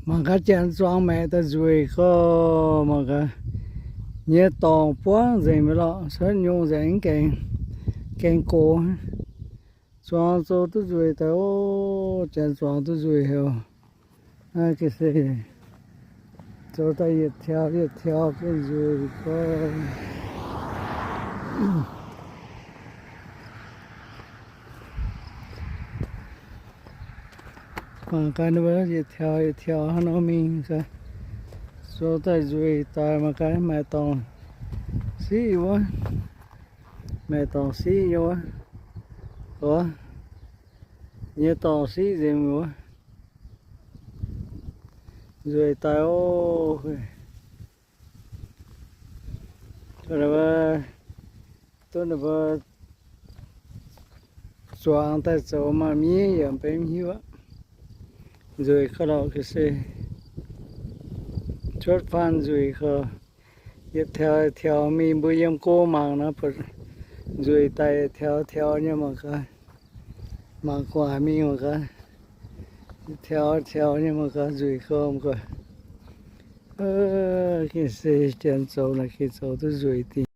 Mangc gaax janx zuangx maeqc daaih nzueic gorx, mangc gaax nyei dorngc buangv nzengc mi'aqv lorqc, cuotv nyungc nzengc mv gaengh, gaengh gox. Zuangx zoux duqv nzueic daaih oc, janx zuangx duqv nzueic haic. Naaiv ga'sie zoux daaih yietc tiaux yietc tiaux gengh nzueic gorx. Mangc gaax ninh mbuo yietc tiaux yietc tiaux hnangv nor mingh gaax, zoux daaih nzueic daaih. Mangc gaax maaih dorngx siqv wuov, maaih dorngx siqv nyei wuov, gorx, nyei dorngx siqv nzengc wuov, nzueic daaih oc. Duqv ninh mbuo zuangx daaih zoux maaih miev yaac mv hiuv aqv. Nzueic gorx lorqc ga'sie, cuotv faanh nzueic gorx. Yietc tiaux tiaux mingh, mbuo yiem go mangc nor, buatc nzueic daaih tiaux tiaux nyei mangc gaax. Mangc gu'nguaaic mingh mangc gaax, tiaux tiaux nyei mangc gaax, nzueic gorx mangc gaax. Gengh se janx zoux naaic gengh zoux duqv nzueic dingc.